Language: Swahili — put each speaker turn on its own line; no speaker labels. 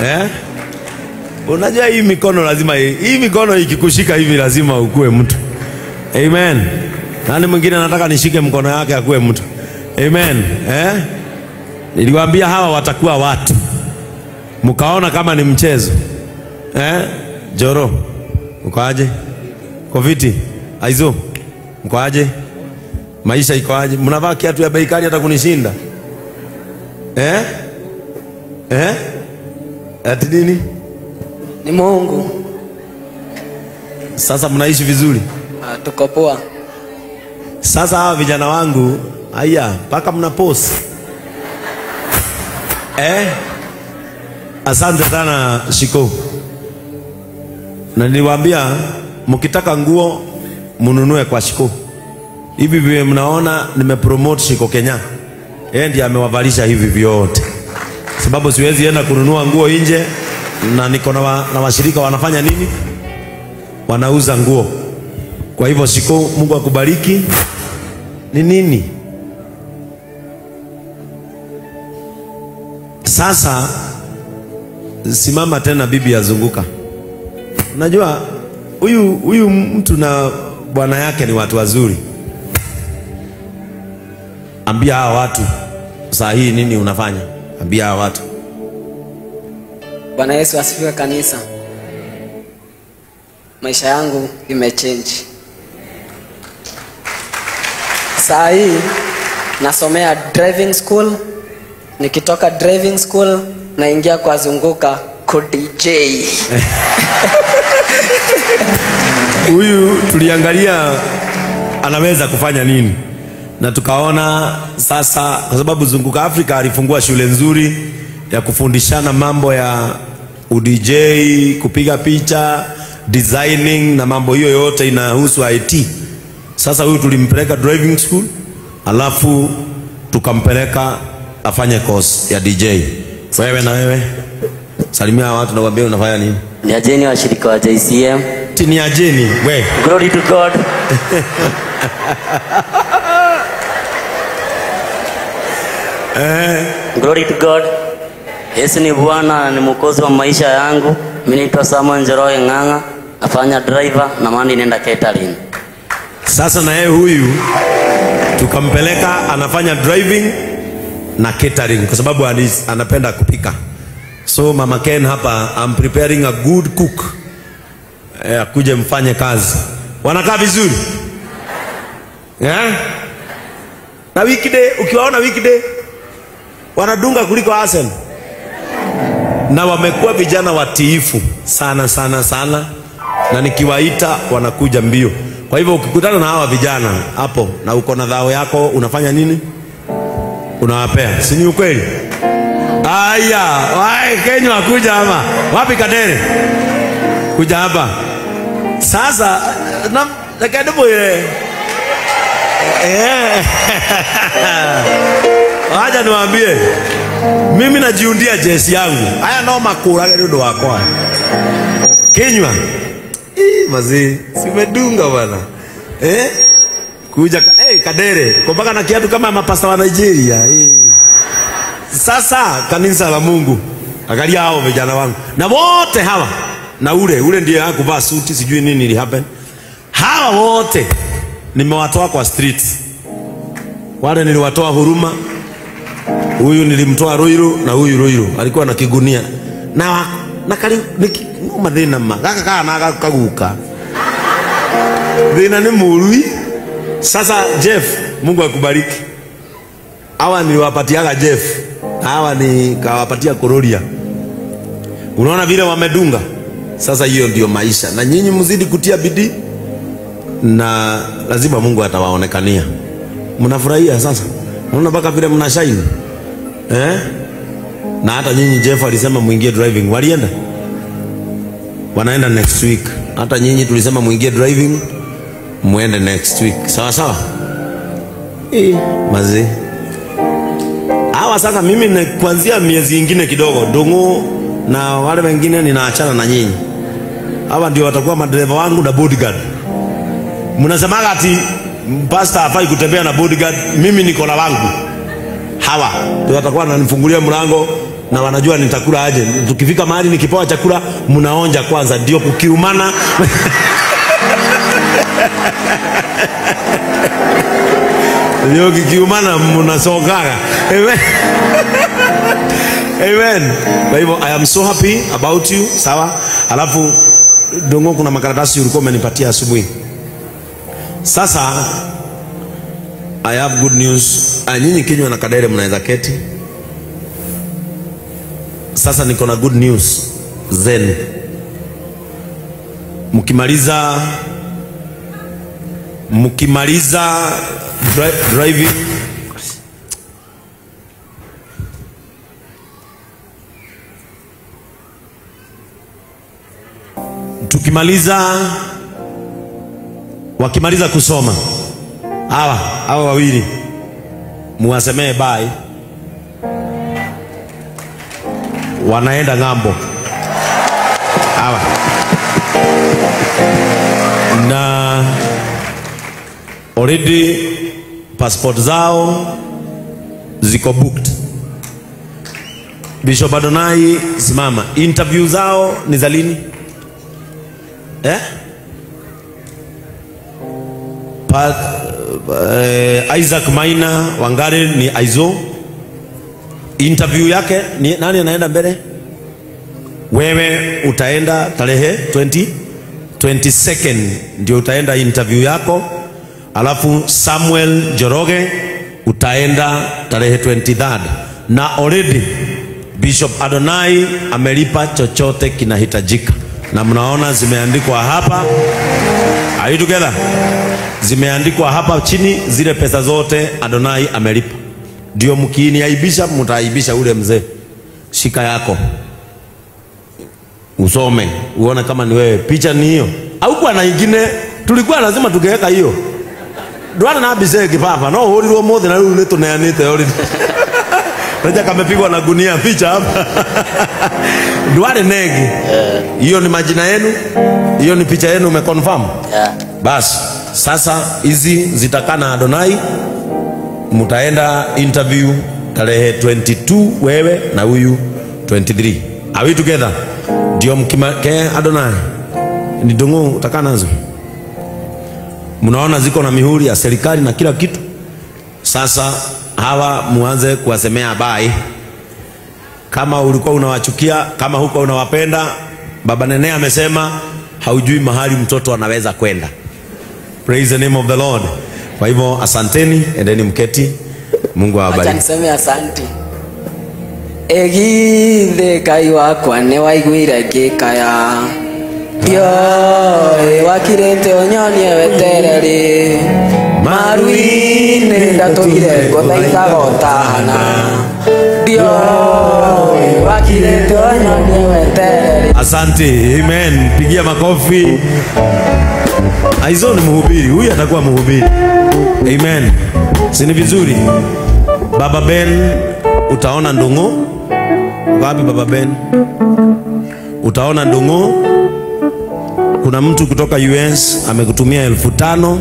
Eh? Unajua hii mikono lazima, hii mikono ikikushika hivi lazima ukue mtu. Amen. Nani mwingine anataka nishike mkono yake akue mtu? Amen. Eh? Niliwaambia hawa watakuwa watu. Mkaona kama ni mchezo. Eh? Joro, uko aje? Koviti, Aizo, mko aje? Maisha iko aje? Mnavaa kiatu ya bei kali hata kunishinda. Eh? Eh? Ati nini?
Ni Mungu.
Sasa mnaishi vizuri?
Tuko poa.
Sasa hawa vijana wangu, haya, mpaka mna post. Eh? Asante sana Shiko. Na niliwaambia mkitaka nguo mnunue kwa Shiko. Hivi vile mnaona nimepromote Shiko Kenya. Yeye ndiye amewavalisha hivi vyote. Sababu siwezi enda kununua nguo nje na niko na washirika wanafanya nini? Wanauza nguo. Kwa hivyo Shiko, Mungu akubariki. Ni nini? Sasa simama tena bibi azunguka. Unajua huyu mtu na bwana yake ni watu wazuri. Ambia hawa watu saa hii nini unafanya? Ambia hawa watu.
Bwana Yesu asifiwe kanisa. Maisha yangu imechange. Saa hii nasomea driving school. Nikitoka driving school naingia kwa Zunguka ku DJ.
Huyu tuliangalia anaweza kufanya nini, na tukaona sasa, kwa sababu Zunguka Afrika alifungua shule nzuri ya kufundishana mambo ya DJ, kupiga picha, designing na mambo hiyo yote inahusu IT. Sasa huyu tulimpeleka driving school, alafu tukampeleka afanye course ya DJ. Wewe na wewe salimia watu na waambie unafanya nini?
Ni ajeni washirika wa JCM.
Ni ajeni we.
Glory to God. Glory to God. Yesu ni Bwana, ni mwokozi wa maisha yangu. Mimi naitwa Samuel Njoroge Ng'ang'a, nafanya driver na maana ninaenda catering.
Sasa na yeye huyu tukampeleka anafanya driving na catering kwa sababu anapenda kupika. So Mama Ken hapa, I'm preparing a good cook. Akuje mfanye kazi. Wanakaa vizuri? Yeah? Na weekday, ukiwaona weekday wanadunga kuliko Arsenal. Na wamekuwa vijana watiifu sana sana sana, na nikiwaita wanakuja mbio. Kwa hivyo ukikutana na hawa vijana hapo na uko na dhao yako, unafanya nini? Unawapea. Si ni ukweli? Aya, wae Kenya kuja hapa. Wapi Kadere? Kuja hapa. Sasa na karibu ile. Eh. Wacha niwaambie. Mimi najiundia jeshi yangu. Haya no makura gari ndo wako. Kinywa. Mazi, simedunga bwana. Eh? Kuja Kadere, kwa mpaka na kiatu kama mapasta wa Nigeria. Sasa kanisa la Mungu, angalia hao vijana wangu. Na wote hawa, na ule ndiye hakuvaa suti, sijui nini ili happen. Hawa wote nimewatoa kwa streets. Wale niliwatoa Huruma. Huyu nilimtoa Ruiru na huyu Ruiru alikuwa na kigunia. Na na kali mathina ma gaka kana kaguka. Thina ni murui. Sasa Jeff, Mungu akubariki. Hawa niliwapatiaga Jeff. Hawa ni kawapatia Kororia. Unaona vile wamedunga? Sasa hiyo ndio maisha. Na nyinyi mzidi kutia bidii na lazima Mungu atawaonekania. Mnafurahia sasa? Unaona mpaka vile mna shine. Eh? Na hata nyinyi Jeff alisema muingie driving. Walienda? Wanaenda next week. Hata nyinyi tulisema muingie driving, muende next week. Sawa sawa? Mazi. Hawa sasa mimi kuanzia miezi ingine kidogo, Ndungu na wale wengine ninaachana na nyinyi. Hawa ndio watakuwa madereva wangu na bodyguard. Mnasemaga ati pastor hafai kutembea na bodyguard, mimi niko na wangu. Hawa ndio watakuwa wananifungulia mlango Na wanajua nitakula aje. Tukifika mahali nikipewa chakula mnaonja kwanza ndio kukiumana. Ndio kikiumana mnasongaga. Amen. Amen. Kwa hivyo I am so happy about you, sawa? Alafu Dongo, kuna makaratasi ulikuwa umenipatia asubuhi. Sasa I have good news. Nyinyi Kinywa na Kadere mnaweza keti. Sasa niko na good news zenu. Mkimaliza driving, wakimaliza kusoma hawa wawili muwasemee bye, wanaenda ng'ambo hawa, na already passport zao ziko booked. Bishop Adonai, simama. Interview zao ni za lini? Isaac Maina Wangari ni Aizo. Interview yake ni nani anaenda mbele? Wewe utaenda tarehe 22nd ndio utaenda interview yako. Alafu Samuel Njoroge utaenda tarehe 23rd. Na already Bishop Adonai amelipa chochote kinahitajika. Na mnaona zimeandikwa hapa. Are you together? Zimeandikwa hapa chini zile pesa zote Adonai amelipa. Ndio mkiniaibisha mtaaibisha ule mzee. Shika yako. Usome, uone kama ni wewe. Picha ni hiyo. Haukuwa na ingine, tulikuwa lazima tungeweka hiyo. Ndwana na bise kipapa. No hurirwo mothe na riu nituneanite already. Raja kamepigwa na gunia picha hapa. Ndware negi. Hiyo ni majina yenu. Hiyo ni picha yenu, umeconfirm?
Yeah.
Bas, sasa hizi zitakaa na Adonai. Mtaenda interview tarehe 22 wewe na huyu 23. Are we together? Ndio mkimake Adonai. Ni Dongo utakaa nazo. Mnaona ziko na mihuri ya serikali na kila kitu. Sasa hawa muanze kuwasemea bye. Kama ulikuwa unawachukia, kama huko unawapenda, Baba Nene amesema haujui mahali mtoto anaweza kwenda. Praise the name of the Lord. Kwa hivyo asanteni, endeni mketi. Mungu awabariki.
Acha niseme asante. Egithe Ngai wakwa nĩ waiguire ngĩkaya. Ndiũĩ wakirĩte ũnyonie wetereri. Maru-inĩ ndatũire ngũthaithaga ũtahana. Ndiũĩ wakirĩte ũnyonie wetereri.
Asante, amen. Pigia makofi. Aizo ni mhubiri, huyu atakuwa mhubiri. Amen. Si ni vizuri? Baba Ben, utaona Ndongo. Wapi Baba Ben? Utaona Ndongo. Kuna mtu kutoka US amekutumia 5,000.